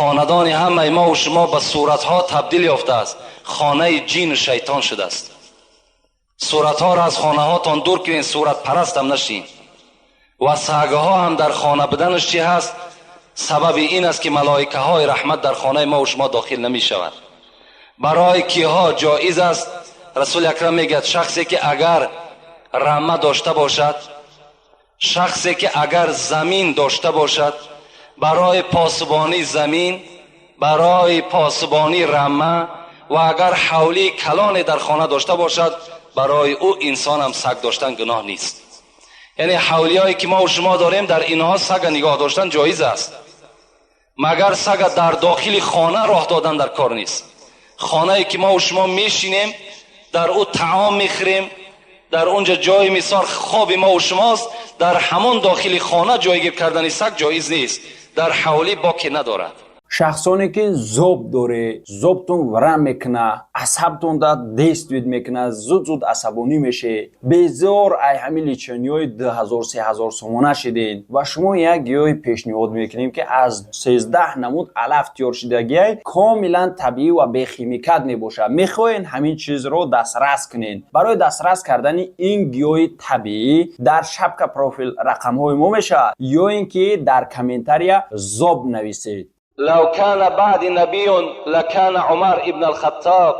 Хонадони ҳамаи мо ва шумо ба суратҳо табдил ёфтааст, хонаи ҷину шайтон шудааст. Суратҳоро аз хонаҳотон дур кунед, суратпараст ҳам нашин. Ва сагҳо ҳам дар хона буданаш чӣ ҳаст? Сабаби ин аст, ки малоикаҳои раҳмат дар хонаи мо ва шумо дохил намешавад. Барои киҳо ҷоиз аст? Расули акрам мегӯяд, шахсе ки агар рама дошта бошад, шахсе ки агар замин дошта бошад, барои посбонии замин, барои посбонии рама ва агар ҳавлии калоне дар хона дошта бошад, барои ӯ инсонам саг доштан гуноҳ нест. Яъне ҳавлиҳое ки мо ва шумо дорем, дар инҳо сага нигоҳ доштан ҷоиз аст, магар сага дар дохили хона роҳ додан дар кор нест. Хонае ки мо ва шумо мешинем, дар ӯ таом мехӯрем, дар онҷо ҷои мисол хоби мо ва шумост, дар ҳамон дохили хона ҷойгир кардани саг ҷоиз нест, дар ҳавлӣ боке надорад. Шахсоне ки зоб доре, зобтон варам мекуна, асабтон да действует мекуна, зуд зуд асабонӣ меше, безор ай ҳамин лечения ҳои 2000, 3000 сомона шиден, ва шумо як гиёҳи пешниҳод мекунем, ки аз 13 намуд алаф тиёр шидагиай, комилан табиӣ ва бехимикат мебошад. Мехоҳен ҳамин чизро дастрас кунен? Барои дастрас кардани ин гиёҳи табиӣ дар шапка профил рақамҳои мо мешавад ё ин ки дар комментария «зоб» нависед. لو كان بعدي نبي لكان عمر ابن الخطاب.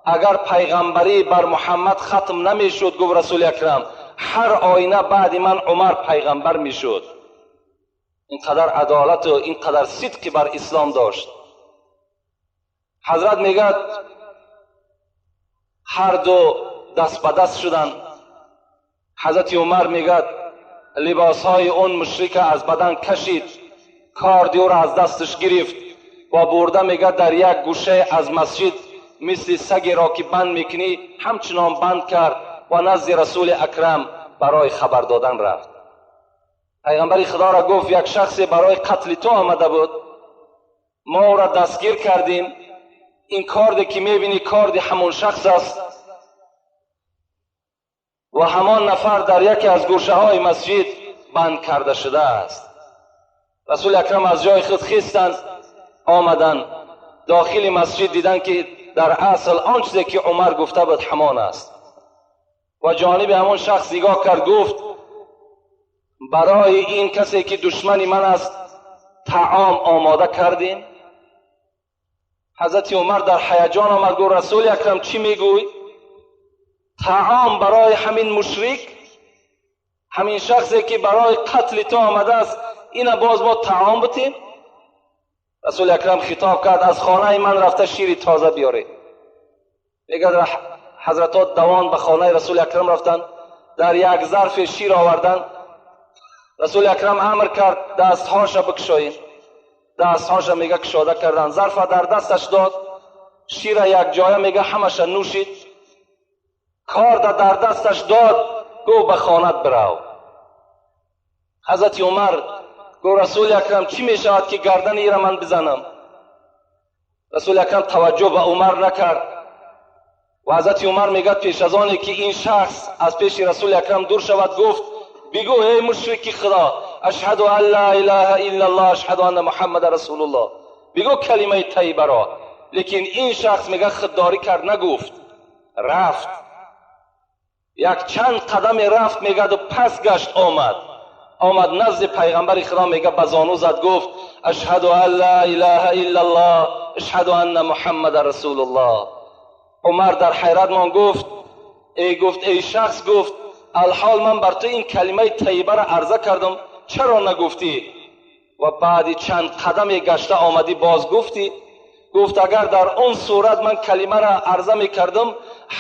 Агар пайғамбарӣ бар Муҳаммад хатм намешуд, гуфт Расули Акрам, ҳар оина баъди ман Умар пайғамбар мешуд. Ин қадар адолату ин қадар сидқи бар ислом дошт. Ҳазрат мегӯяд, ҳар ду даст ба даст шуданд. Ҳазрати Умар, мегӯяд, либосҳои он мушрика аз бадан кашид, корди ӯро аз дасташ гирифт ва бурда, мегӯяд, дар як гӯшае аз масҷид, мисли сагеро ки банд мекунӣ, ҳамчунон банд кард ва назди Расули Акрам барои хабар додан рафт. Пайғамбари Худоро гуфт, як шахсе барои қатли ту омада буд, мо ӯро дастгир кардем, ин корде ки мебинӣ, корди ҳамон шахс аст ва ҳамон нафар дар яке аз гӯшаҳои масҷид банд карда шудааст. Расули Акрам аз ҷои худ хистанд, омаданд дохили масҷид, диданд, ки дар асл он чизе ки Умар гуфта буд, ҳамон аст, ва ҷониби ҳамон шахс нигоҳ кард, гуфт, барои ин касе ки душмани ман аст, таом омода кардем? Ҳазрати Умар дар ҳаяҷон омад, гуфт, Расули Акрам, чӣ мегӯй? Таом барои ҳамин мушрик, ҳамин шахсе ки барои қатли ту омадааст, ина боз мо таом бутем? Расули Акрам хитоб кард, аз хонаи ман рафта шири тоза биёред. Мегӯяд, ҳазратҳо давон ба хонаи Расули Акрам рафтанд, дар як зарфе шир оварданд. Расули Акрам амр кард, дастҳоша бикушоем. Дастҳоша, мега, кушода карданд, зарфа дар дасташ дод, шира якҷоя, мега, ҳамаша нӯшид, корда дар дасташ дод, гуфт, ба хонат бирав. Ҳазрати Умар гуфт, Расули Акрам, чӣ мешавад, ки гардани ира ман бизанам? Расули Акрам таваҷҷӯҳ ба Умар накард ва ҳазрати Умар мегӯяд, пеш аз оне ки ин шахс аз пеши Расули Акрам дур шавад, гуфт, бигӯ, эй мушрики Худо, ашҳаду ан ла илаҳа иллаллоҳ, ашҳаду анна Муҳаммада расулуллоҳ, бигӯ калимаи тайибаро. Лекин ин шахс, мегӯяд, худдорӣ кард, нагуфт, рафт, як чанд қадаме рафт, мегӯяду пас гашт, омад назди пайғамбари Худо, мега, ба зону зад, гуфт, ашҳаду ан ла илаҳа иллаллоҳ, ашҳаду анна Муҳаммада расулуллоҳ. Умар дар ҳайрат мон, гуфт, эй, гуфт, эй шахс, гуфт, алҳол ман бар ту ин калимаи тайибаро арза кардам, чаро нагуфтӣ ва баъди чанд қадаме гашта омадӣ, боз гуфтӣ? Гуфт, агар дар он сурат ман калимаро арза мекардам,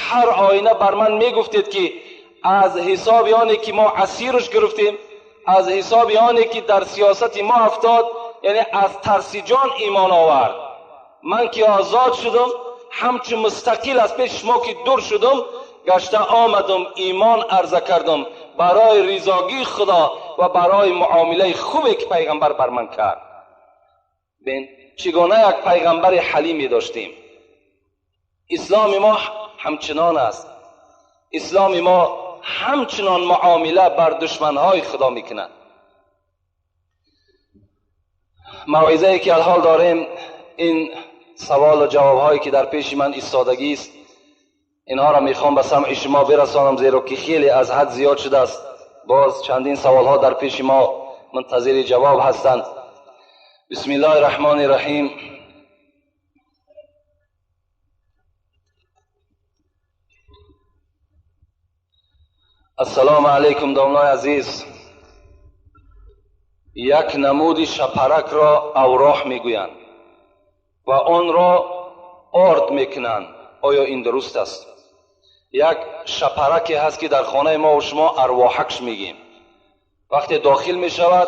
ҳар оина бар ман мегуфтед, ки аз ҳисоби оне ки мо асирш гирифтем, аз ҳисоби оне ки дар сиёсати мо афтод, яъне аз тарси ҷон имон овард. Ман ки озод шудам, ҳамчун мустақил аз пеши шумо ки дур шудам, гашта омадам, имон арза кардам барои ризогии Худо ва барои муомилаи хубе ки пайғамбар бар ман кард. Бин, чӣ гуна як пайғамбари ҳалиме доштем. Исломи мо ҳамчунон аст, исломи мо ҳамчунон муомила бар душманҳои Худо мекунад. موعظه‌ای که الحال داریم، این سوال و جوابهایی که در پیش من ایستادگی است، اینها را میخوام به سمع شما برسانم، زیرا که خیلی از حد زیاد شده است. باز چندین سوالها در پیش ما منتظر جواب هستند. بسم الله الرحمن الرحیم. السلام علیکم داملای عزیز. یک نمود شپرک را اوراح میگویند و آن را آرد میکنند، آیا این درست است؟ یک شپرکی هست که در خانه ما و شما ارواحکش میگیم. وقتی داخل میشود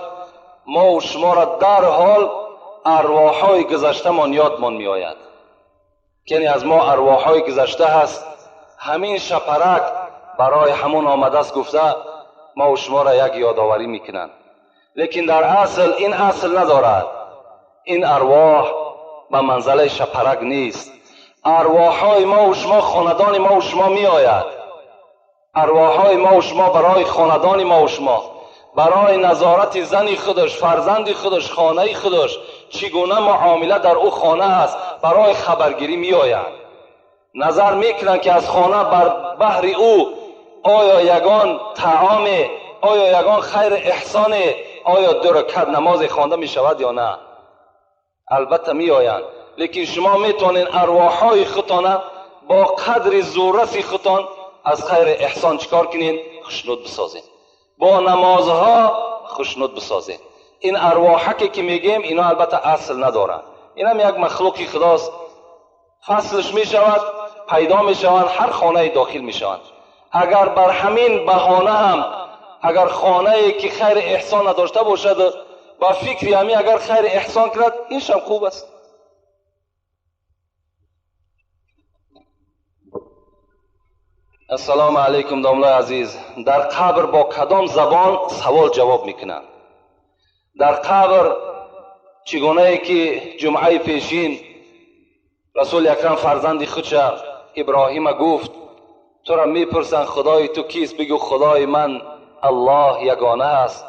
ما و شما را در حال ارواحهای گذشته یادمان میآید، یعنی از ما ارواحهای گذشته هست. همین شپرک برای همون آمده است، گفته ما و شما را یک یادآوری میکنند. لیکن در اصل این اصل ندارد. این ارواح به منزله شپرک نیست. ارواحهای ما و شما خاندان ما و شما می آید. ارواحهای ما و شما برای خاندان ما و شما، برای نظارت زن خودش، فرزند خودش، خانه خودش، چگونه معامله در او خانه است، برای خبرگیری می آیند. نظر میکنند که از خانه بر بحر او آیا یگان طعام، آیا یگان خیر احسان، آیا دو رکعت نماز خوانده می شود یا نه. البته می آیند، لیکن شما می توانید ارواحهای خودتان با قدر زورس خودتان از خیر احسان چکار کنین؟ خوشنود بسازین. با نمازها خوشنود بسازین. این ارواحکی که میگیم اینا البته اصل ندارن، این هم یک مخلوقی خداست، فصلش می شود، پیدا می شوند، هر خانه داخل می شوند. اگر بر همین بهانه هم اگر خانه که خیر احسان نداشته باشد با فکری همی اگر خیر احسان کرد، اینش هم خوب است. السلام علیکم داملای عزیز. در قبر با کدام زبان سوال جواب میکنند؟ در قبر چگونه که جمعه پیشین رسول اکرم فرزند خودش ابراهیم گفت تو را میپرسن خدای تو کیست؟ بگو خدای من الله یگانه است،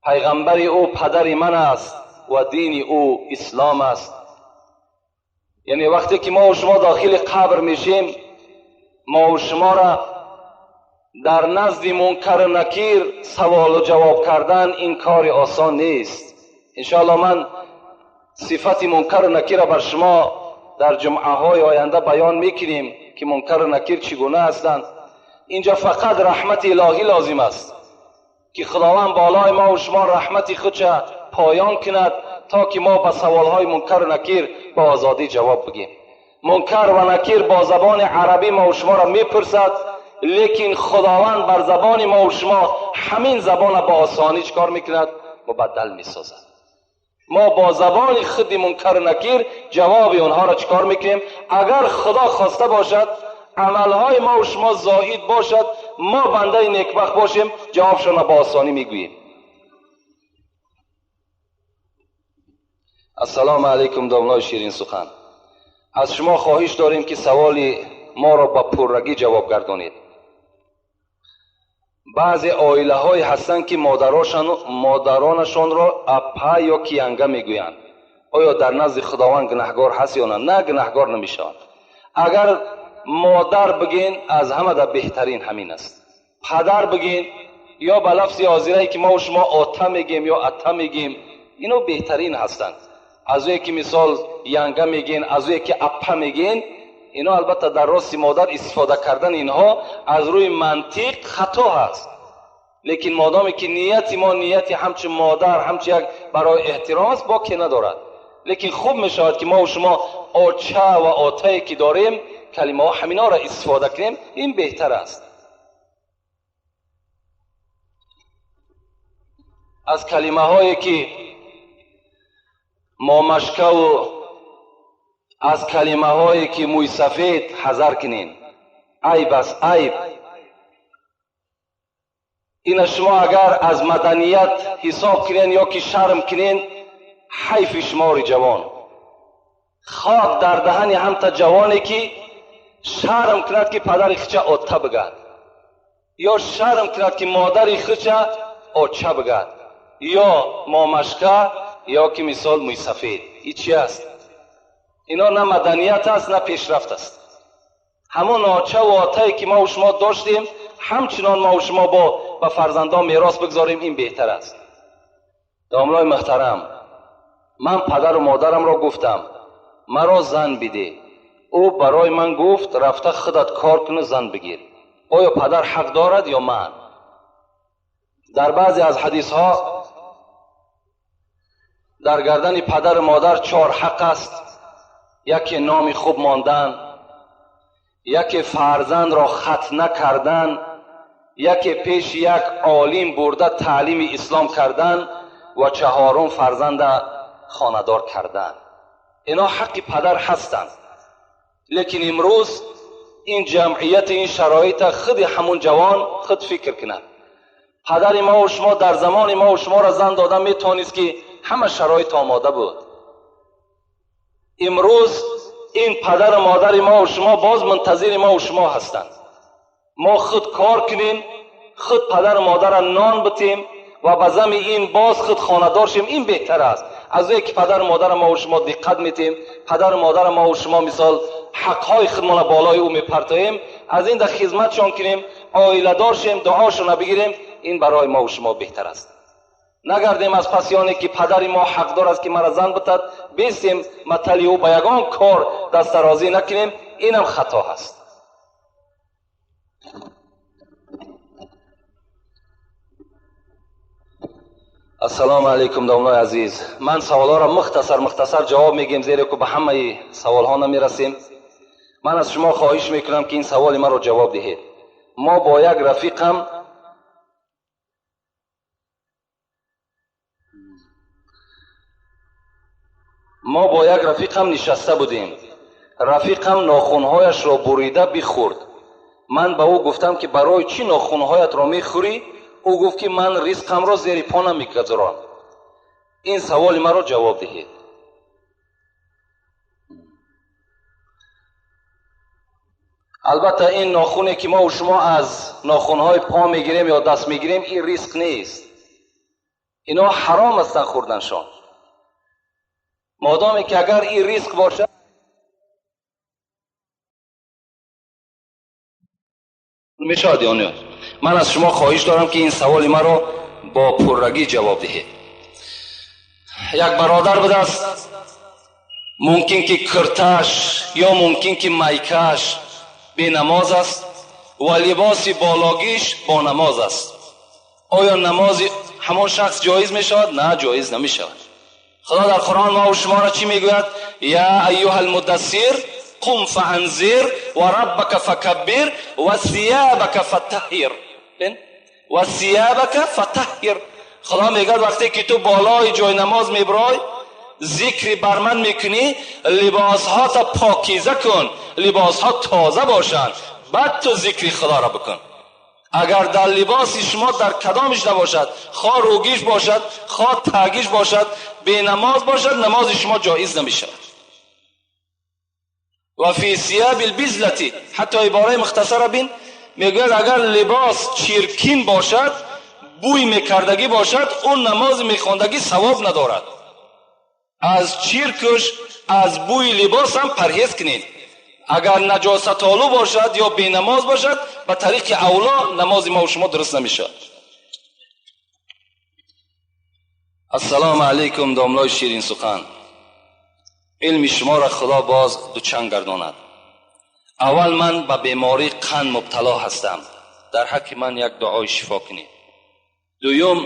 پیغمبر او پدر من است و دین او اسلام است. یعنی وقتی که ما و شما داخل قبر میشیم، ما و شما را در نزد منکر و نکیر سوال و جواب کردن این کار آسان نیست. انشاءالله من صفت منکر و نکیر را بر شما در جمعه های آینده بیان میکنیم که منکر و نکیر چگونه هستند. اینجا فقط رحمت الهی لازم است که خداوند بالای ما و شما رحمت خودش پایان کند تا که ما به سوالهای منکر و نکیر با آزادی جواب بگیم. منکر و نکیر با زبان عربی ما و شما را میپرسد، لیکن خداوند بر زبان ما و شما همین زبان را با آسانی چکار میکند؟ مبدل میسازد. ما با زبان خود منکر و نکیر جواب اونها را چکار میکنیم؟ اگر خدا خواسته باشد عملهای ما و شما زاهد باشد، ما بنده نیکبخت باشیم، جوابشان را با آسانی میگوییم. السلام علیکم داملای شیرین سخن. از شما خواهش داریم که سوال ما را با پررگی جواب گردانید. بعضی عائله های هستند که مادرانشان را اپا یا کیانگه میگویند. آیا در نزد خداوند گناهگار هست یا نه؟ نه، گناهگار نمیشوند. اگر مادر بگین از همه در بهترین همین است. پدر بگین یا به لفظ حاضره که ما و شما آتا میگیم یا اتا میگیم، اینو بهترین هستند. از اوی که مثال ینگه میگین، از اوی که اپا میگین، اینا البته در راست مادر استفاده کردن اینها از روی منطق خطا هست، لیکن مادامی که نیت ما نیت همچون مادر همچون یک برای احترام است باکی ندارد. لیکن خوب میشود که ما و شما آچه و آتایی که داریم کلمه ها همینا را استفاده کنیم، این بهتر است. از کلمه هایی که مامشکه و از کلمه هایی که موی سفید حذر کنین، عیب است، عیب. این شما اگر از مدنیت حساب کنین یا که شرم کنین، حیف شمار جوان. خاک در دهن همتا جوانی که شرم کند که پدر خچه آتا بگد، یا شرم کند که مادر خچه آچه بگد، یا مامشکه ё ки мисол мӯйсафед. Ин чи аст? Ино на маданият аст, на пешрафт аст. Ҳамон очаву отае ки мо шумо доштем, ҳамчунон мо шумо бо ба фарзандон мерос бигзорем, ин беҳтар аст. Домлои муҳтарам, ман падару модарамро гуфтам, маро зан бидеҳ. Ӯ барои ман гуфт, рафта худат кор куну зан бигир. Оё падар ҳақ дорад ё ман? Дар баъзе аз ҳадисҳо дар гардани падару модар 4 ҳақ аст. Яке номи хуб мондан, яке фарзандро хатна кардан, яке пеши як олим бурда таълими ислом кардан ва чаҳорум фарзанда хонадор кардан. Ино ҳаққи падар ҳастанд. Лекин имрӯз ин ҷамъият, ин шароита худи ҳамун ҷавон худ фикр кунад. Падари мо ва шумо дар замони мо ва шуморо зан дода метавонист ки ҳама шароит омода буд. Имрӯз ин падару модари мо ва шумо боз мунтазири мо ва шумо ҳастанд. Мо худ кор кунем, худ падару модарро нон битем ва ба зами ин боз худ хонадор шем, ин беҳтар аст. Аз оне ки падару модарро мо ва шумо диққат метем, падару модарро мо ва шумо мисол ҳақҳои худмонро болои ӯ мепартоем, аз ин дар хизматшон кунем, оиладор шем, дуошонро бигирем, ин барои мо ва шумо беҳтар аст. Нагардем аз паси оне ки падари мо ҳақдор аст ки мара зан битад, бистем матали ӯ ба ягон кор дастдарозӣ накунем, инам хато ҳаст. Ассалому алайкум домлои азиз. Ман саволҳоро мухтасар мухтасар ҷавоб мегӯем, зеро ки ба ҳамаи саволҳо намерасем. Ман аз шумо хоҳиш мекунам ки ин саволи маро ҷавоб диҳед. Мо бо як рафиқам нишаста будем. Рафиқам нохунҳояшро бурида бихӯрд. Ман ба ӯ гуфтам ки барои чӣ нохунҳоятро мехӯрӣ? Ӯ гуфт ки ман ризқамро зери по намегузорам. Ин саволи маро ҷавоб диҳед. Албатта ин нохуне ки мо ва шумо аз нохунҳои по мегирем ё даст мегирем, ин ризқ нест. Ино ҳаром ҳастанд хӯрданшон. Модоме ки агар ин ризқ бошад, мешавад ё не? Ман аз шумо хоҳиш дорам ки ин саволи маро бо пуррагӣ ҷавоб диҳед. Як бародар будааст, мумкин ки кирташ ё мумкин ки майкаш бенамоз аст ва либоси бологиш бо намоз аст. Оё намози ҳамон шахс ҷоиз мешавад? На, ҷоиз намешавад. Худо дар Қуръон мо ва шуморо чӣ мегӯяд? Я айюҳа алмуддассир қум фаанзир ва раббака факаббир ва сиябака фатаҳҳир. Ва сиябака фатаҳҳир. Худо мегӯяд вақте ки ту болои ҷои намоз мебарой, зикри бар ман мекунӣ, либосҳота покиза кун, либосҳо тоза бошанд, баъд ту зикри худоро бикун. Агар дар либоси шумо дар кадомиш набошад, хоҳ рӯгиш бошад, хоҳ тагиш бошад, бенамоз бошад, намози шумо ҷоиз намешавад. Ва фи сияби лбизлати, ҳатто ибораи мухтасара бин, мегӯяд агар либос чиркин бошад, бӯй мекардагӣ бошад, он намози мехондагӣ савоб надорад. Аз чиркуш, аз бӯи либос ҳам парҳез кунед. Агар наҷосатолу бошад ё бенамоз бошад, ба тариқи авло намози мо ва шумо дуруст намешавад. Ассалому алайкум домлои ширинсухан. Илми шуморо Худо боз дучанд гардонад. Аввал ман ба бемории қанд мубтало ҳастам. Дар ҳаққи ман як дуои шифо кунед. Дуюм,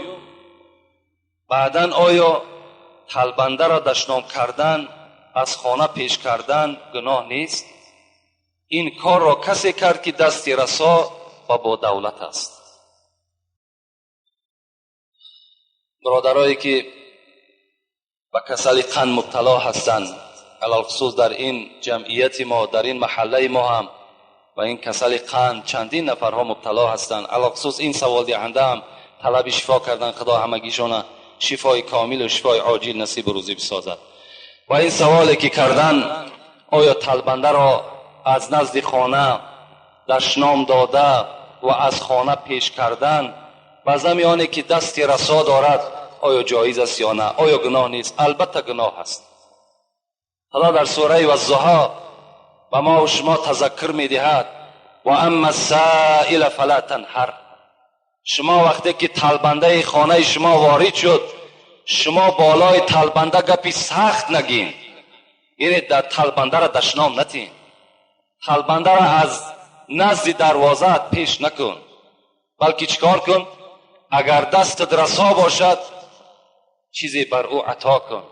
баъдан оё талбандаро дашном кардан, аз хона пеш кардан гуноҳ нест? Ин корро касе кард ки дасти расо ва бо давлат аст. Бародарое ки ба касали қанд мубтало ҳастанд, алалхусус дар ин ҷамъияти мо, дар ин маҳаллаи мо ҳам ба ин касали қанд чандин нафарҳо мубтало ҳастанд. Алалхусус ин саволдиҳанда ҳам талаби шифо кардан, Худо ҳамагишона шифои комил ва шифои оҷил насибу рӯзӣ бисозад. Ва ин саволе ки кардан, оё талбандаро аз назди хона дашном дода ва аз хона пеш кардан ба зами оне ки дасти расо дорад оё ҷоиз аст ё на? Оё гуноҳ нест? Албатта гуноҳ аст. Худо дар сураи Ваззуҳо ба мо ва шумо тазаккур медиҳад: ва амма ссаила фала танҳар. Шумо вақте ки талбандаи хонаи шумо ворид шуд, шумо болои талбанда гапи сахт нагин, яъне дар талбандара дашном натин, талбандара аз назди дарвозаат пеш накун, балки чикор кун? Агар дастат расо бошад, чизе бар ӯ ато кун.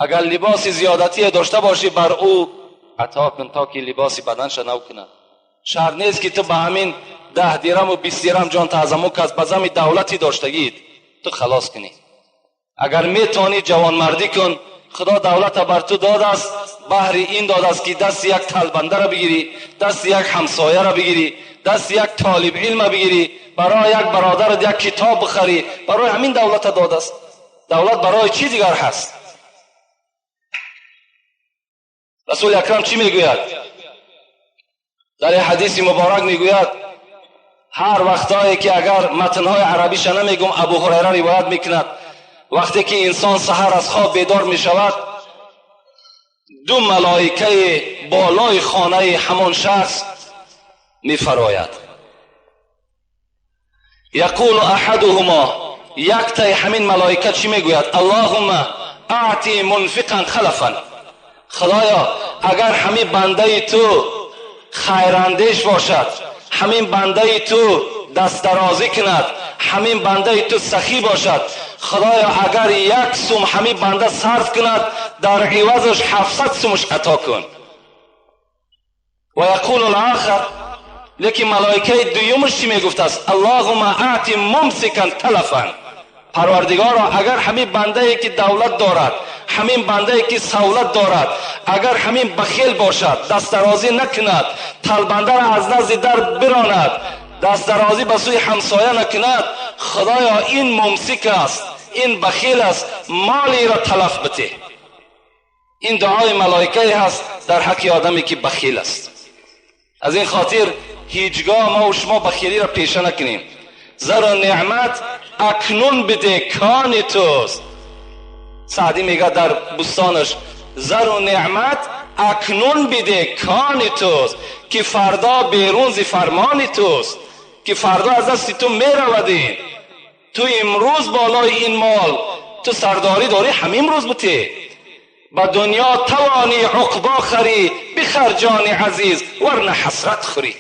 Агар либоси зиёдатие дошта бошӣ, бар ӯ ато кун, то ки либоси баданша нав кунад. Шарт нест, ки ту ба ҳамин 10 дираму 20 дирам ҷон таъзаму кас ба зами давлати доштагиит ту халос кунӣ. Агар метавонӣ, ҷавонмардӣ кун. Худо давлата бар ту додааст, баҳри ин додааст, ки дасти як талбандара бигирӣ, дасти як ҳамсояра бигирӣ, дасти як толиби илма бигирӣ, барои як бародарат як китоб бихарӣ. Барои ҳамин давлата додааст. Давлат барои чӣ дигар ҳаст? Расули акрам чӣ мегӯяд? Дар як ҳадиси муборак мегӯяд, ҳар вақтое ки, агар матнҳои арабиша намегум, Абу Ҳурайра ривоят мекунад, вақте ки инсон саҳар аз хоб бедор мешавад, ду малоикаи болои хонаи ҳамон шахс мефарояд. Яқулу аҳадуҳумо, яктаи ҳамин малоика чӣ мегӯяд? Аллоҳумма аъти мунфиқан халафан. Худоё, агар ҳамин бандаи ту хайрандеш бошад, ҳамин бандаи ту дастдарозӣ кунад, ҳамин бандаи ту сахӣ бошад, худоё, агар як сум ҳамин банда сарф кунад, дар ивазаш 700 сумаш ато кун. Ва яқулу лахар, лекин малоикаи дуюмаш чӣ мегуфтааст? Аллоҳума аъти мумсикан талафан. Парвардигоро, агар ҳамин бандае ки давлат дорад, ҳамин бандае ки савлат дорад, агар ҳамин бахел бошад, дастдарозӣ накунад, талбандара аз назди дар биронад, дастдарозӣ ба сӯи ҳамсоя накунад, худоё, ин мумсик аст, ин бахил аст, молиро талаф бите. Ин дуои малоикае ҳаст дар ҳаққи одаме ки бахил аст. Аз ин хотир ҳеҷгоҳ мо ва шумо бахилиро пеша накунем. Зару неъмат акнун биде, кони туст. Саъдӣ мегӯяд дар бӯстонаш: зару неъмат акнун биде, кони туст, ки фардо берун зи фармони туст, ки фардо аз дасти ту меравад. Ин ту имрӯз болои ин мол ту сардорӣ дорӣ, ҳамин рӯз бите. Ба дунё тавонӣ уқбо харӣ, бихар, ҷони азиз, варна ҳасрат хӯрӣ.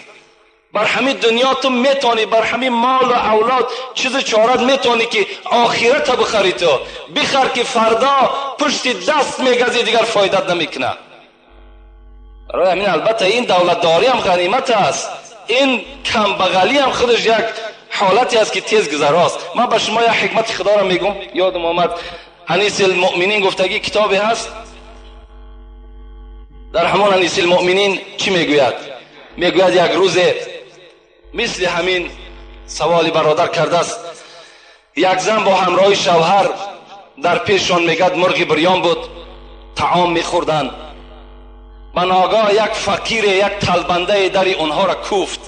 Бар ҳамин дунё ту метавонӣ, бар ҳамин молу авлод, чизу чорат метавонӣ, ки охирата бихарӣ, ту бихар, ки фардо пушти даст мегазӣ, дигар фоидат намекунад. Барои ҳамин, албатта, ин давлатдориам ғанимат аст, ин камбағалиам худаш як ҳолате аст, ки тез гузарост. Ман ба шумо як ҳикмати худоро мегӯм, ёдам омад. Анис Муъминин гуфтагӣ китобе ҳаст. Дар ҳамон Анис Муъминин чӣ мегӯяд? Мегӯяд, як рӯзе мисли ҳамин саволи бародар кардааст, як зан бо ҳамроҳи шавҳар дар пешшон, мегӯяд, мурғи бирён буд, таом мехӯрданд. Ба ногоҳ як фақире, як талбандае дари онҳоро куфт,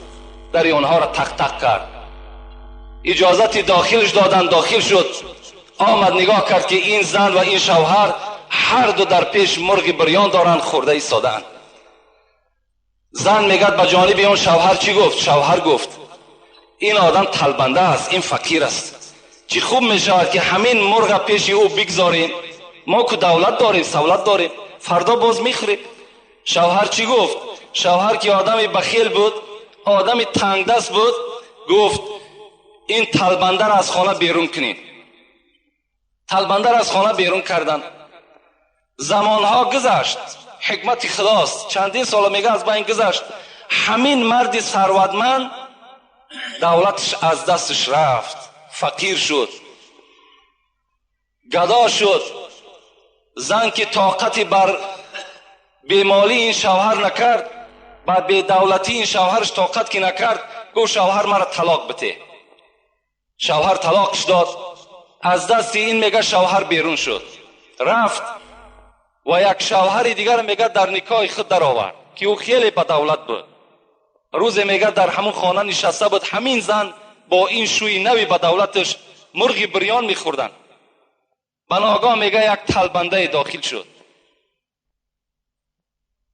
дари онҳоро тақ-тақ кард. Иҷозати дохилш доданд, дохил шуд. Омад, нигоҳ кард, ки ин зан ва ин шавҳар ҳарду дар пеш мурғи бирён доранд, хӯрда истодаанд. Зан, мегӯяд, ба ҷониби он шавҳар чӣ гуфт? Шавҳар гуфт: «Ин одам талбанда аст, ин фақир аст, чӣ хуб мешавад, ки ҳамин мурға пеши ӯ бигзорем. Мо ку давлат дорем, савлат дорем, фардо боз мехӯрем». Шавҳар чӣ гуфт? Шавҳар, ки одами бахил буд, одами тангдаст буд, гуфт: «Ин талбандаро аз хона берун кунед». Талбандаро аз хона берун карданд. Замонҳо гузашт, ҳикмати худост, чандин сола, мега, аз байн гузашт. Ҳамин марди сарватманд давлаташ аз дасташ рафт, фақир шуд, гадо шуд. Зан, ки тоқати бар бемолии ин шавҳар накард, ба бедавлатии ин шавҳараш тоқат ки накард, гуфт: «Шавҳар, маро талоқ бите». Шавҳар талоқш дод. Аз дасти ин, мега, шавҳар берун шуд, рафт ва як шавҳари дигар, мега, дар никоҳи худ даровард, ки ӯ хеле ба давлат буд. Рӯзе, мега, дар ҳамон хона нишаста буд ҳамин зан бо ин шӯи нави ба давлаташ. مرغ بریان میخوردن. بناگاه میگه یک تلبنده داخل شد.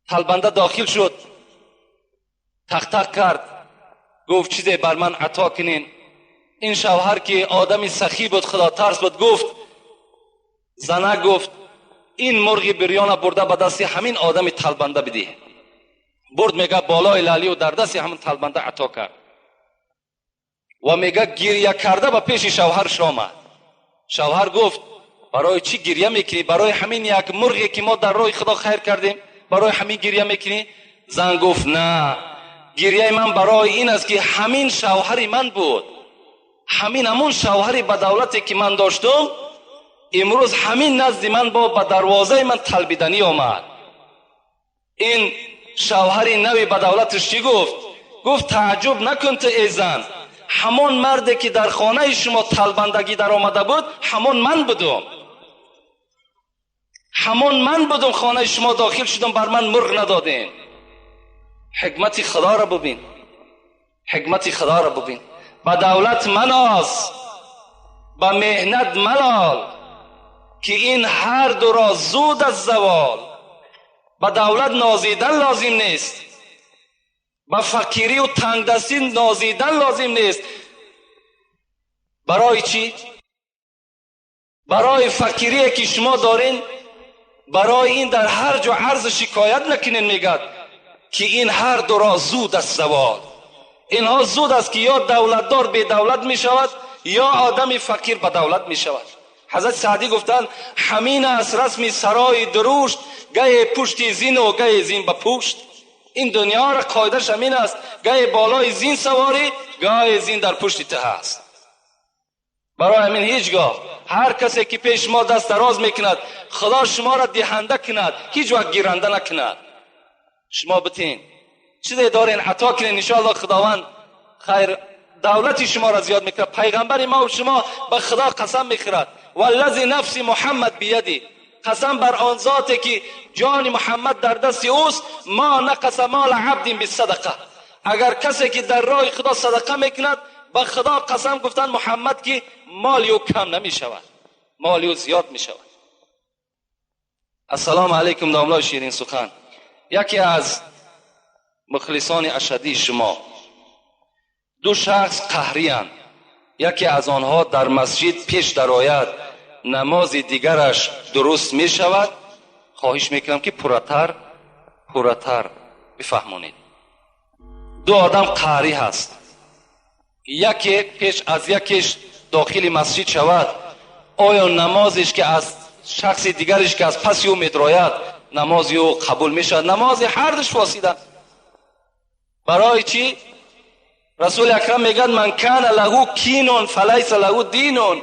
تلبنده داخل شد، تق تق کرد، گفت چیزی بر من عطا کنین. این شوهر که آدم سخی بود، خدا ترس بود، گفت زنه گفت این مرغ بریان برده به دست همین آدم تلبنده بده. برد میگه بالای لالی و در دست همین تلبنده عطا کرد و میگه گریه کرده به پیش شوهرش آمد. شوهر گفت برای چی گریه میکنی؟ برای همین یک مرغی که ما در راه خدا خیر کردیم برای همین گریه میکنی؟ زن گفت نه، گریه من برای این است که همین شوهر من بود، همین همون شوهری به دولتی که من داشتم امروز همین نزد من با به دروازه من طلبیدنی آمد. این شوهر نوی به دولتش چی گفت؟ گفت تعجب نکن تو ای زن، همان مردی که در خانه شما طلبندگی در آمده بود همان من بودم، همان من بودم، خانه شما داخل شدم بر من مرغ ندادین. حکمت خدا را ببین، حکمت خدا را ببین. به دولت مناز، به مهنت ملال، که این هر دو را زود از زوال. به دولت نازیدن لازم نیست، به فقیری و تنگدستی نازیدن لازم نیست. برای چی؟ برای فقیری که شما دارین، برای این در هر جا عرض شکایت نکنین. میگد که این هر دو را زود از زوال. اینها زود است که یا دولتدار به دولت می شود یا آدم فقیر به دولت می شود. حضرت سعدی گفتند همین است رسم سرای درشت، گه پشت زین و گه زین به پشت. این دنیا را قاعدش همین است، گه بالای زین سواری، گه زین در پشت ته است. برای همین هیچگاه هر کسی که پیش ما دست دراز میکند خدا شما را دهنده کند، هیچ وقت گیرنده نکند. شما بتین چیزی دارین عطا کنین، انشاءالله خداوند خیر دولتی شما را زیاد میکند. پیغمبر ما و شما به خدا قسم میخورد، والذی نفس محمد بیدی، قسم بر آن ذاتی که جان محمد در دست اوست، ما نقص مال عبد بالصدقه. اگر کسی که در راه خدا صدقه میکند به خدا قسم گفتن محمد که مال او کم نمیشود، مال او زیاد میشود. السلام علیکم داملا شیرین سخن، یکی از مخلصان اشدی شما. دو شخص قهری اند، یکی از آنها در مسجد پیش درآید نماز دیگرش درست می شود. خواهش میکنم که پورتر بفهمونید. دو آدم قهری هست، یکی پیش از یکیش داخل مسجد شود، آیا نمازش که از شخص دیگرش که از پس او میدراید نماز او قبول می شود؟ نماز هر دوش فاسده. برای چی؟ رسول اکرم میگن من کان له کین فلیس له دین.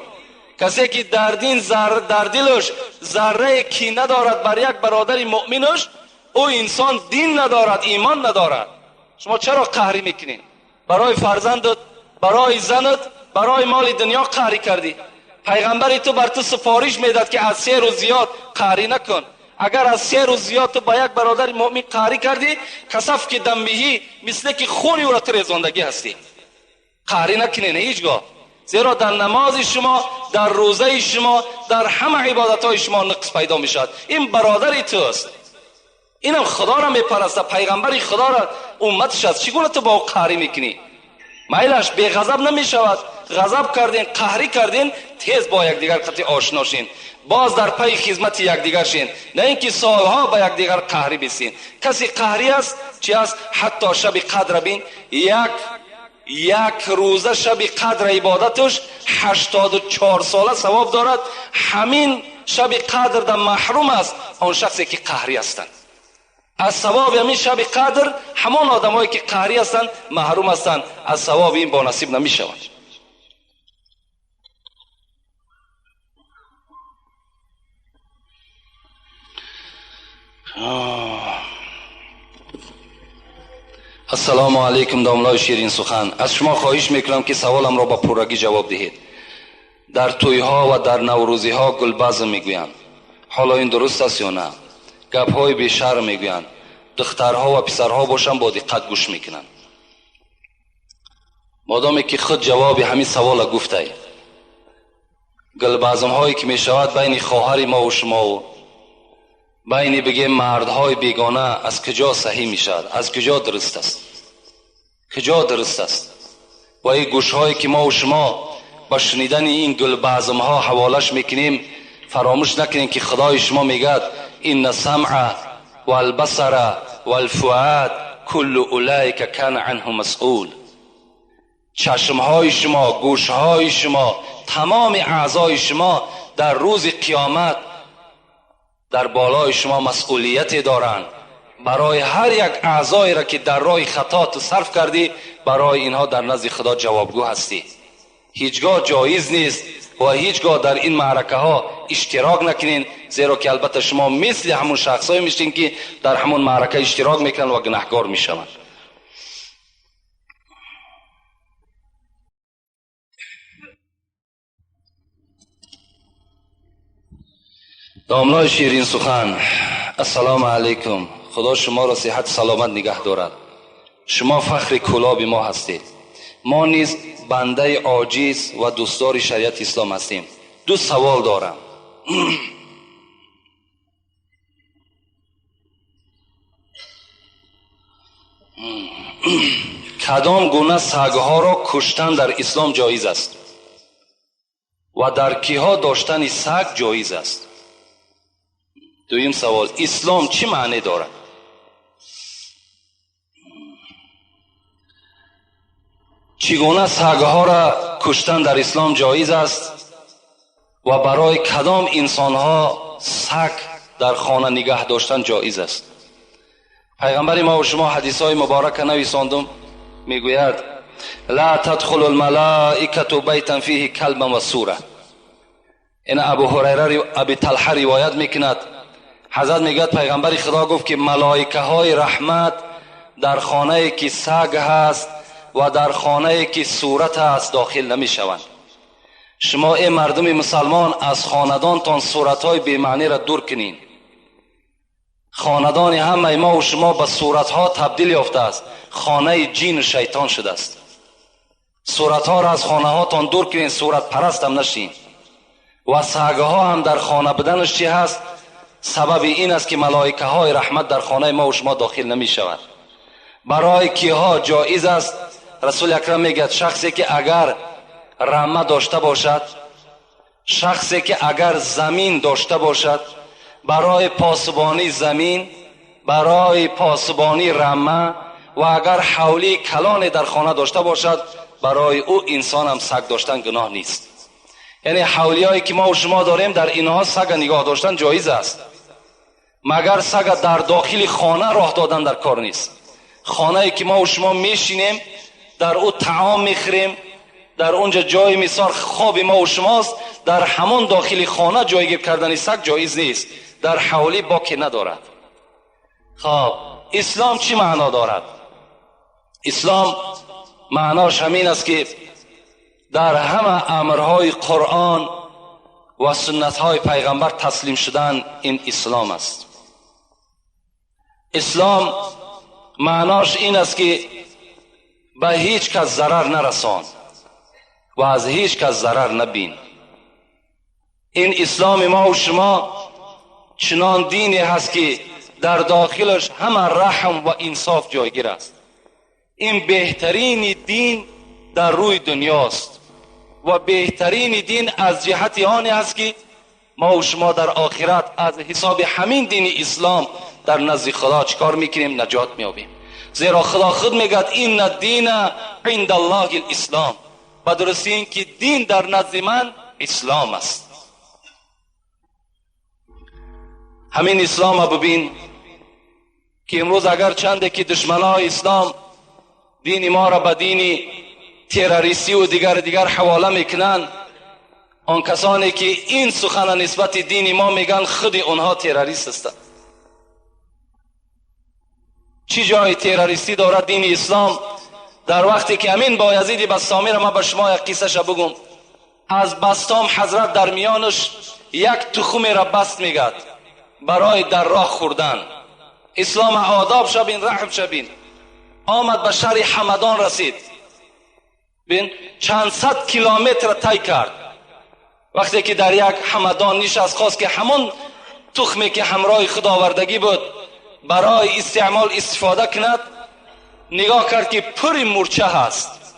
کسی که در دین در دلش ذره کینه دارد بر یک برادر مؤمنش، او انسان دین ندارد، ایمان ندارد. شما چرا قهری میکنین؟ برای فرزندت، برای زنت، برای مال دنیا قهری کردی. پیغمبر تو بر تو سفارش میداد که از 3 روز زیاد قهری نکن. اگر از 3 روز زیاد تو با یک برادر مؤمن قهری کردی، کسف که دمهی مثل که خونی او را تریزاندگی هستی. قهری نکنین هیچگاه، زیرا در نماز شما، در روزه شما، در همه عبادت های شما نقص پیدا می شود. این برادر توست، اینم خدا را میپرسته، پیغمبر خدا را امتش است، چگونه تو با او قهری میکنی؟ میلش بی غضب نمی شود. غضب کردین، قهری کردین، تیز با یکدیگر قطعی آشنا شین، باز در پی خدمت یکدیگر شین، نه اینکه سالها با یکدیگر قهری بسین. کسی قهری است چی است؟ حتی شب قدر بین، یک روزه شب قدر عبادتش 84 ساله ثواب دارد. همین شب قدر در محروم است آن شخصی که قهری هستند. از ثواب همین شب قدر همان آدمایی که قهری هستند محروم هستند، از ثواب این با نصیب نمی شوند. السلام علیکم داملای شیرین سخن، از شما خواهش میکنم که سوالم را با پرگی جواب دهید. در تویها و در نوروزی ها گلبزم میگویند، حالا این درست است یا نه؟ گپهای بیشر میگویند، دخترها و پسرها باشن با دقت گوش میکنند. مادامی که خود جواب همین سوال گفته، Гулбазмҳое ки мешавад байни хоҳари мо ва шумо ва байни бигем мардҳои бегона аз куҷо саҳӣ мешавад? Аз куҷо дуруст аст? Куҷо дуруст аст? Ва ин гӯшҳое ки мо ва шумо ба шунидани ин гулбазмҳо ҳаволаш мекунем, фаромӯш накунем ки худои шумо мегӯяд: инна самъа валбасара валфуад куллу улайка кана анҳу масъул. Чашмҳои шумо, гӯшҳои шумо, тамоми аъзои шумо дар рӯзи қиёмат дар болои шумо масъулияте доранд. Барои ҳар як аъзоеро ки дар роҳи хато ту сарф кардӣ, барои инҳо дар назди худо ҷавобгӯ ҳастӣ. Ҳеҷгоҳ ҷоиз нест ва ҳеҷгоҳ дар ин маъракаҳо иштирок накунед, зеро ки албатта шумо мисли ҳамон шахсҳое мешед ки дар ҳамон маърака иштирок мекунанд ва гунаҳкор мешаванд. Домлаи ширин сухан, ассалому алайкум. Худо шуморо сиҳат саломат нигаҳ дорад. Шумо фахри кӯлоби мо ҳастед. Мо низ бандаи оҷиз ва дӯстдори шариати ислом ҳастем. Ду савол дорам. Кадом гуна сагҳоро куштан дар ислом ҷоиз аст ва дар киҳо доштани саг ҷоиз аст? Дуюм савол: ислом чӣ маъне дорад? Чӣ гуна сагҳоро куштан дар ислом ҷоиз аст ва барои кадом инсонҳо саг дар хона нигаҳ доштан ҷоиз аст? Пайғамбари мо ва шумо ҳадисҳои муборака нависондум, мегӯяд: ла тадхулу лмалаикату байтан фиҳи калбан ва сура. Ин Абу Ҳурайра Аби Талҳа ривоят мекунад. Ҳазрат мегӯяд пайғамбари худо гуфт ки малоикаҳои раҳмат дар хонае ки саг ҳаст ва дар хонае ки сурат аст дохил намешаванд. Шумо эй мардуми мусалмон аз хонадонтон суратҳои бемаъниро дур кунед. Хонадони ҳамаи мо ва шумо ба суратҳо табдил ёфтааст, хонаи ҷину шайтон шудааст. Суратҳоро аз хонаҳотон дур кунед, суратпарастам нашин. Ва сагҳо ҳам дар хона буданаш чӣ ҳаст? Сабаби ин аст ки малоикаҳои раҳмат дар хонаи мо ва шумо дохил намешавад. Барои киҳо ҷоиз аст? Расули акрам мегӯяд шахсе ки агар рама дошта бошад, шахсе ки агар замин дошта бошад, барои посбонии замин, барои посбонии рама ва агар ҳавлии калоне дар хона дошта бошад, барои ӯ инсонам саг доштан гуноҳ нест. Яъне ҳавлиҳое ки мо ва шумо дорем, дар инҳо сага нигоҳ доштан ҷоиз аст, магар сага дар дохили хона роҳ додан дар кор нест. Хонае ки мо ва шумо мешинем, дар ӯ таом мехӯрем, дар онҷо ҷои мисол хоби мо ва шумост, дар ҳамон дохили хона ҷойгир кардани саг ҷоиз нест, дар ҳавлӣ боке надорад. Хоб, ислом чӣ маъно дорад? Ислом маънош ҳамин аст ки дар ҳама амрҳои Қуръон ва суннатҳои пайғамбар таслим шудан ин ислом аст. Ислом маънош ин аст ки ба ҳеҷ кас зарар нарасон ва аз ҳеҷ кас зарар набин. Ин исломи мо ва шумо чунон дине ҳаст ки дар дохилаш ҳама раҳм ва инсоф ҷойгир аст. Ин беҳтарини дин дар рӯи дунёст ва беҳтарини дин аз ҷиҳати оне аст ки мо ва шумо дар охират аз ҳисоби ҳамин дини ислом дар назди худо чӣ кор мекунем? Наҷот меёбем. Зеро худо худ мегӯяд инна дина инда аллоҳи лислом. Ба дурустӣ ин ки дин дар назди ман ислом аст. Ҳамин ислома бибин ки имрӯз агар чанде ки душманои ислом дини моро ба дини террористӣ дигар дигар ҳавола мекунанд, он касоне ки ин сухана нисбати дини мо мегӯянд, худи онҳо террорист ҳастанд. Чӣ ҷои террористӣ дорад дини ислом? Дар вақте ки ҳамин Боязиди Бастомиро ман ба шумо як қиссаша бигӯм. Аз Бастом ҳазрат дар миёнаш як тухумеро баст мегад барои дар роҳ хӯрдан. Ислом одоб шабин, раҳм шабин. Омад ба шаҳри Ҳамадон расид. Бин, чанд сад километр тай кард. وقتی که در یک همدان نشست، خواست که همون تخمی که همراه خود آوردگی بود برای استعمال استفاده کند، نگاه کرد که پر مورچه هست.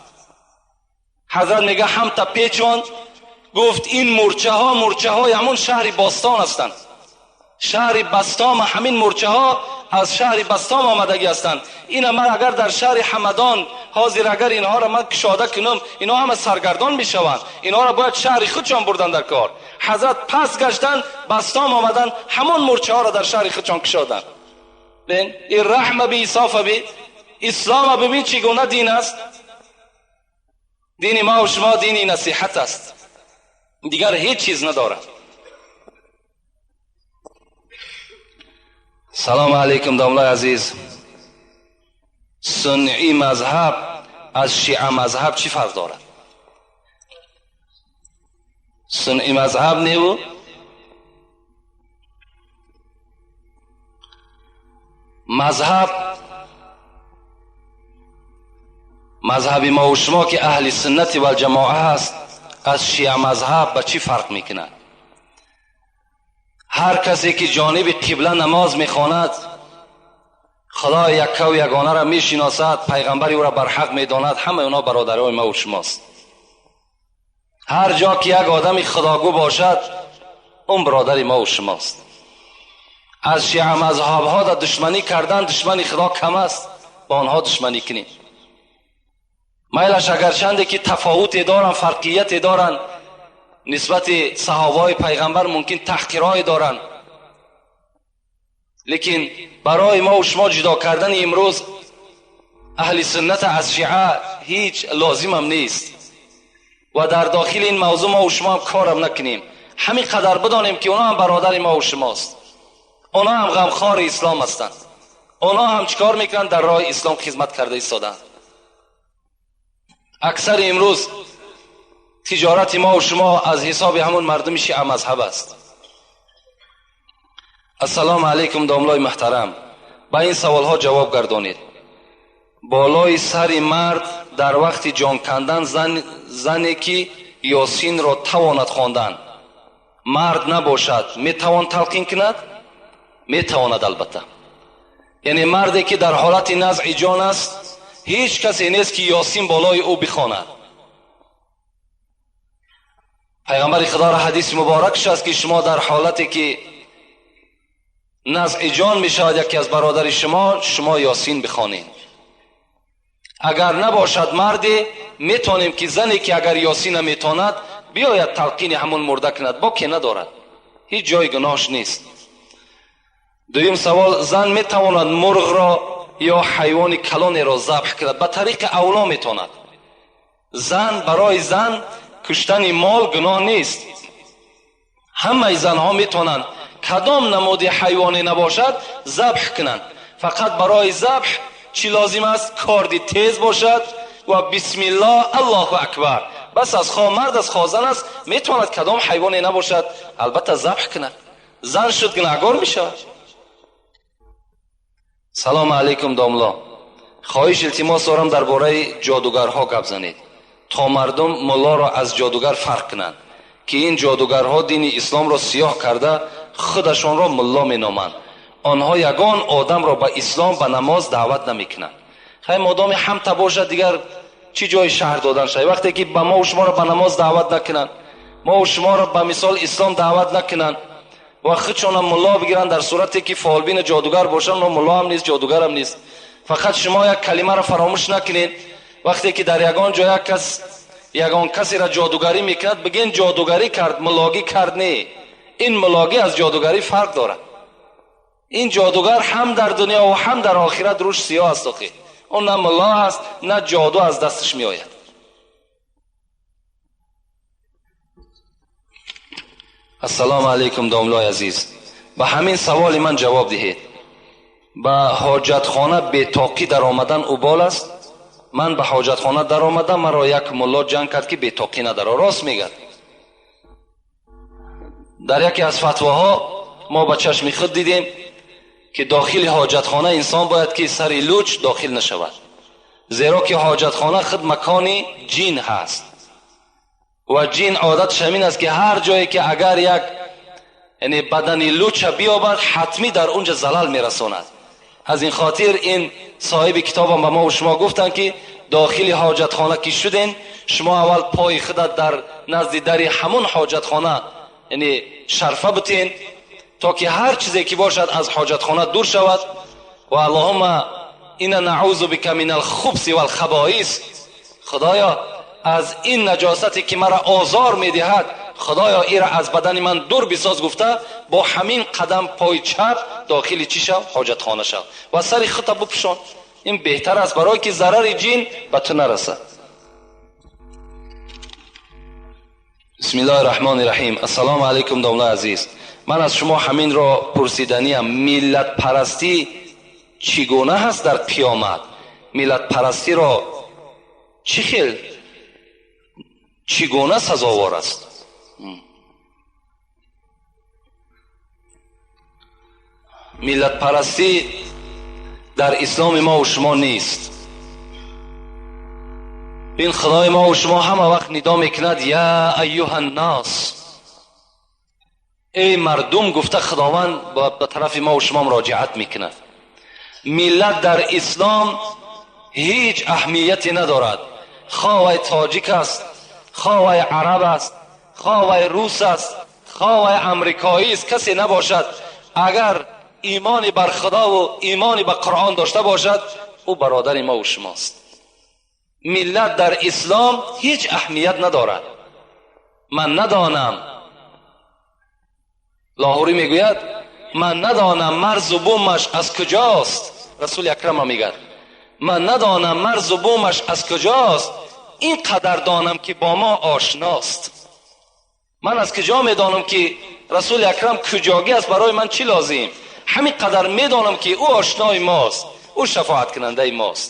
حضرت میگه هم تا پیچوند، گفت این مورچه ها مورچه های همون شهر باستان هستند. شهر بستام، همین مورچه ها از شهر بستام آمدگی هستند. این من اگر در شهر همدان حاضر اگر اینها را من کشاده کنم، اینها همه سرگردان میشوند، اینها را باید شهر خودشان بردن در کار. حضرت پس گشتن، بستام آمدن، همون مورچه ها را در شهر خودشان کشادن. ببین این رحم به ایصاف به اسلام، ببین چگونه دین است. دین ما و شما دین نصیحت است، دیگر هیچ چیز ندارد. سلام علیکم داملای عزیز. سنی مذهب از شیعه مذهب چی فرق دارد؟ سنی مذهب نیو مذهب، مذهب ما و شما که اهل سنت و الجماعه هست از شیعه مذهب به چی فرق میکند؟ هر کسی که جانب قبله نماز میخواند، خدای یکه و یگانه را میشناسد، پیغمبر او را برحق میداند، همه اونا برادرای ما و شماست. هر جا که یک آدم خداگو باشد، اون برادر ما و شماست. از شیعه مذهب ها در دشمنی کردن، دشمنی خدا کم است، با آنها دشمنی کنیم. میلش اگرچنده که تفاوت دارن، فرقیت دارن نسبت صحابه پیغمبر، ممکن تحقیرهای دارن، لیکن برای ما و شما جدا کردن امروز اهل سنت از شیعه هیچ لازم هم نیست و در داخل این موضوع ما و شما هم کارم نکنیم. همین قدر بدانیم که اونا هم برادر ما و شماست، اونا هم غمخوار اسلام هستند، اونا هم چیکار میکنن؟ در راه اسلام خدمت کرده ایستادن. اکثر امروز تجارت ما و شما از حساب همون مردم شیعه مذهب است. السلام علیکم داملای محترم، با این سوال ها جواب گردانید. بالای سر مرد در وقت جان کندن زنی که یاسین را تواند خواندن، مرد نباشد میتوان تلقین کند؟ میتواند البته. یعنی مردی که در حالت نزع جان است، هیچ کسی نیست که یاسین بالای او بخواند. پیغمبر خدا را حدیث مبارکش است که شما در حالتی که نزع جان می شود یکی از برادر شما، شما یاسین بخوانید. اگر نباشد مردی، میتونیم که زنی که اگر یاسین نمیتواند بیاید تلقین همون مرده کند، با که ندارد، هیچ جای گناهش نیست. دویم سوال، زن میتواند مرغ را یا حیوان کلانی را ذبح کند؟ به طریق اولا میتواند. زن، برای زن کشتن مال گناه نیست. همه زنها میتونند کدام نمود حیوانی نباشد ذبح کنند. فقط برای ذبح چی لازم است؟ کاردی تیز باشد و بسم الله الله اکبر. بس از خواه مرد از خواه زن است، میتواند کدام حیوانی نباشد البته ذبح کند. زن شد گناهگار میشود. سلام علیکم داملا، خواهش التماس دارم درباره جادوگرها گپ زنید تا مردم ملا را از جادوگر فرق کنند که این جادوگرها دین اسلام را سیاه کرده خودشان را ملا مینامند. آنها یگان آدم را به اسلام و نماز دعوت نمیکنند. خیلی مادام هم تا باشد دیگر چی جای شهر دادن شد؟ وقتی که به ما و شما را به نماز دعوت نکنند، ما و شما را به مثال اسلام دعوت نکنند و خودشان هم ملا بگیرند، در صورتی که فالبین جادوگر باشند، و ملا هم نیست جادوگر هم نیست. فقط شما یک کلمه را فراموش نکنید، وقتی که در یگان جای یک کس یگان کسی را جادوگری میکرد، بگین جادوگری کرد، ملاگی کرد نه. این ملاگی از جادوگری فرق دارد. این جادوگر هم در دنیا و هم در آخرت روش سیاه است. اون نه ملا است نه جادو از دستش می آید. السلام علیکم داملای عزیز، به همین سوال من جواب دهید. به حاجتخانه بی‌تاقی در آمدن اوبال است؟ من به حاجتخانه در آمدم، مرا یک ملا جنگ کرد که بی‌تاقی نداره. راست میگد. در یکی از فتواها ما به چشم خود دیدیم که داخل حاجتخانه انسان باید که سر لوچ داخل نشود، زیرا که حاجتخانه خود مکان جین هست. Ва ҷин одаташ ҳамин аст, ки ҳар ҷое ки агар як яъне бадани луча биёбад, ҳатмӣ дар онҷа залал мерасонад. Аз ин хотир ин соҳиби китобам ба мо ва шумо гуфтанд, ки дохили ҳоҷатхона ки шуден, шумо аввал пои худат дар назди дари ҳамон ҳоҷатхона яъне шарфа бутен, то ки ҳар чизе ки бошад аз ҳоҷатхона дур шавад. Ва аллоҳумма инна наъузу бика минал хубси вал хабоис, худоё аз ин наҷосате ки маро озор медиҳад, худоё ира аз бадани ман дур бисоз гуфта, бо ҳамин қадам пои чап дохили чӣ шав? Ҳоҷатхона шав ва сари худта бупӯшон. Ин беҳтар аст, барое ки зарари ҷин ба ту нарасад. Бисмиллоҳи раҳмони раҳим. Ассалому алайкум домлаи азиз, ман аз шумо ҳаминро пурсиданиям: миллатпарастӣ чӣ гуна ҳаст дар қиёмат? Миллатпарастиро чӣ хел, чӣ гуна сазовор аст? Миллатпарастӣ дар исломи мо ва шумо нест. Ин худои мо ва шумо ҳама вақт нидо мекунад: я айюҳа ннос, эй мардум, гуфта худованд ба тарафи мо ва шумо муроҷиат мекунад. Миллат дар ислом ҳеҷ аҳамияте надорад. Хоҳ вай тоҷик аст, хоҳ вай араб аст, хоҳ вай рус аст, хоҳ вай амрикоӣ аст, касе набошад, агар имони бар худову имони ба қуръон дошта бошад, ӯ бародари мо ва шумост. Миллат дар ислом ҳеҷ аҳамият надорад. Ман надонам, Лоҳурӣ мегӯяд, ман надонам марзу бумаш аз куҷост. Расули акрам мегӯяд, ман надонам марзу бумаш аз куҷост, ин қадар донам ки бо мо ошност. Ман аз куҷо медонам ки расули акрам куҷогӣ аст, барои ман чӣ лозим? Ҳамин қадар медонам ки ӯ ошнои мост, ӯ шафоаткунандаи мост.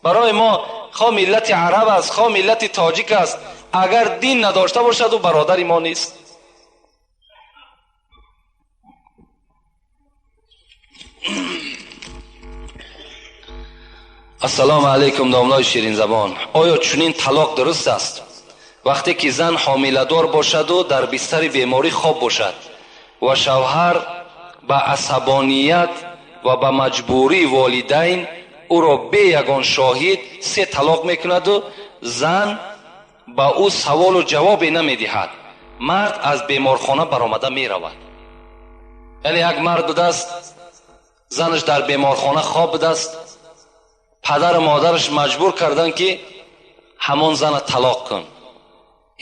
Барои мо хоҳ миллати араб аст, хоҳ миллати тоҷик аст, агар дин надошта бошад, ӯ бародари мо нест. Ассалому алайкум домлаи ширинзабон. Оё чунин талоқ дуруст аст? Вақте ки зан ҳомиладор бошаду дар бистари беморӣ хоб бошад ва шавҳар ба асабоният ва ба маҷбурии волидайн ӯро бе ягон шоҳид се талоқ мекунаду зан ба ӯ саволу ҷавобе намедиҳад, мард аз беморхона баромада меравад. Яъне як мард будааст, занаш дар беморхона хоб будааст, падару модараш маҷбур карданд ки ҳамон зана талоқ кун.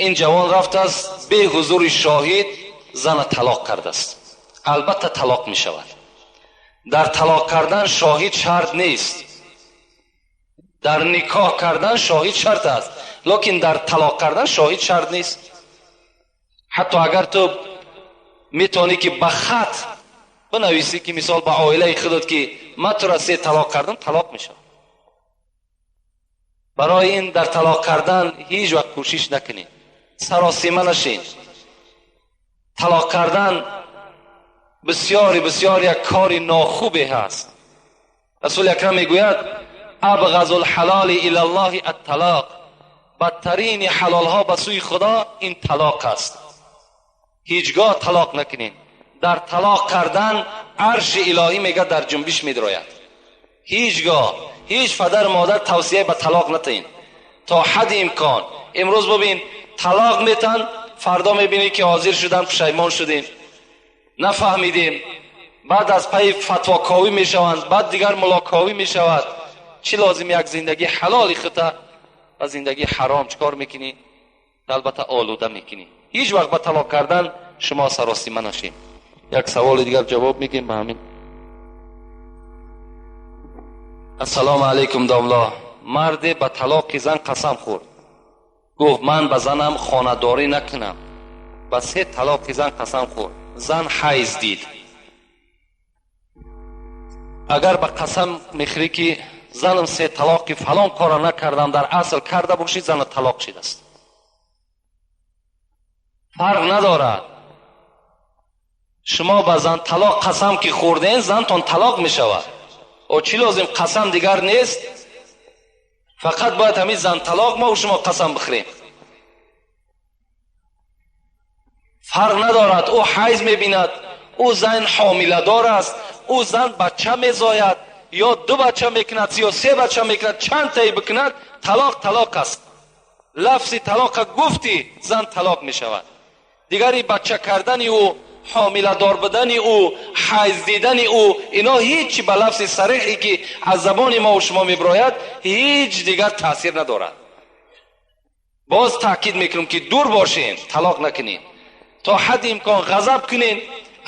Ин ҷавон рафтааст, бе ҳузури шоҳид зана талоқ кардааст. Албатта талоқ мешавад. Дар талоқ кардан шоҳид шарт нест, дар никоҳ кардан шоҳид шарт аст, лекин дар талоқ кардан шоҳид шарт нест. Ҳатто агар ту метавонӣ ки ба хат бинависӣ ки мисол ба оилаи худат ки ман тура се талоқ кардам, талоқ мешавад. Барои ин дар талоқ кардан ҳеҷ вақт кӯшиш накунед, саросима нашин. Талоқ кардан бисёри бисёр як кори нохубе ҳаст. Расули акрам мегӯяд: абғазу лҳалоли ила ллоҳи атталоқ, бадтарини ҳалолҳо ба сӯи худо ин талоқ аст. Ҳеҷгоҳ талоқ накунед. Дар талоқ кардан арши илоҳӣ мегӯяд дар ҷунбиш медрояд. Ҳеҷгоҳ ҳеҷ падару модар тавсия ба талоқ натиҳед то ҳадди имкон. Имрӯз бибин, талоқ метан, фардо мебинӣ ки ҳозир шудан, пушаймон шудем, нафаҳмидем, баъд аз пайи фатвоковӣ мешаванд, баъд дигар мулоковӣ мешавад. Чӣ лозим як зиндагии ҳалоли хута ва зиндагии ҳаром чикор мекунӣ? Албатта олуда мекунӣ. Ҳеҷ вақт ба талоқ кардан шумо саросима нашед. Як саволи дигар ҷавоб мегӯем ба ҳамин. Ассалому алайкум домло. Марде ба талоқи зан қасам хӯрд, гуфт ман ба занам хонадорӣ накунам. Ба се талоқи зан қасам хӯрд, зан ҳайз дид. Агар ба қасам мехӯрӣ ки занам се талоқи фалон кора накардам, дар асл карда бошӣ, зана талоқ шидааст. Фарқ надорад. Шумо ба зан талоқ қасам ки хӯрден, зантон талоқ мешавад. О чӣ лозим қасам дигар нест? Фақат бояд ҳамин зан талоқ мо шумо қасам бихӯрем. Фарқ надорад, ӯ ҳайз мебинад, ӯ зан ҳомиладор аст, ӯ зан бача мезояд ё ду бача мекунад ё се бача мекунад, чанд таи бикунад, талоқ талоқ аст. Лафзи талоқа гуфтӣ, зан талоқ мешавад. Дигари бача кардани ӯ, ҳомиладор будани ӯ, ҳайз дидани ӯ, ино ҳеҷ ба лафзи сареҳе ки аз забони мо шумо мебирояд, ҳеҷ дигар таъсир надорад. Боз таъкид мекунем, ки дур бошем, талоқ накунем, то ҳадди имкон ғазаб кунем.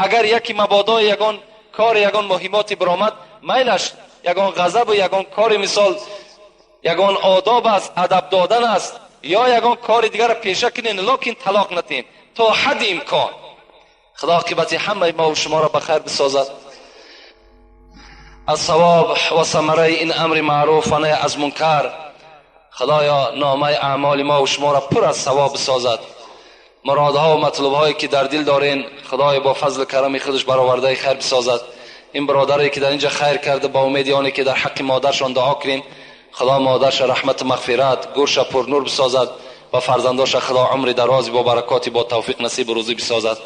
Агар яке мабодо ягон кор, ягон муҳимоте биромад, майлаш, ягон ғазабу ягон кори, мисол, ягон одоб аст, адаб додан аст ё ягон кори дигарро пеша кунем, лекин талоқ натем то ҳадди имкон. Худо оқибати ҳамаи мо шуморо ба хайр бисозад. Аз савоб ва самараи ин амри маъруф ва наҳй аз мункар, Худоё, номаи аъмоли мо шуморо пур аз савоб бисозад. Муродҳо ва матлубҳое ки дар дил дорен, Худоё, бо фазлу карами худаш баровардаи хайр бисозад. Ин бародаре ки дар инҷа хайр карда, ба умеди оне ки дар ҳаққи модаршон дуо кунем, Худо модарша раҳмату мағфират, гурша пурнур бисозад ва фарзандоша Худо умри дарози бо баракоти, бо тавфиқ насибу рӯзӣ бисозад.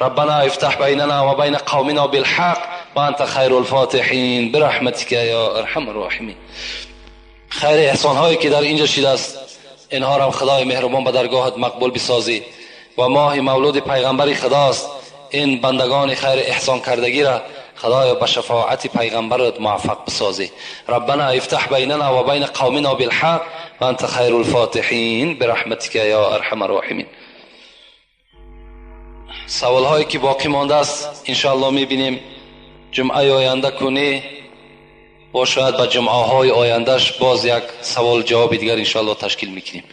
ربنا افتح بيننا وبين قومنا بالحق وانت خير الفاتحين برحمتك يا ارحم الراحمين. خیر احسان هایی که در اینجا شده است، اینها را خدای مهربان به درگاهت مقبول بسازی. و ماه مولود پیغمبر خداست، این بندگان خیر احسان کردگی را خدایا به شفاعت پیغمبرت موفق بسازی. ربنا افتح بیننا و بین قومنا بالحق و انت خیر الفاتحین برحمتك یا ارحم الراحمین. سوال هایی که باقی مانده است، انشاءالله میبینیم جمعه آینده کنی و شاید به جمعه های آیندهش باز یک سوال جواب دیگر انشاءالله تشکیل میکنیم.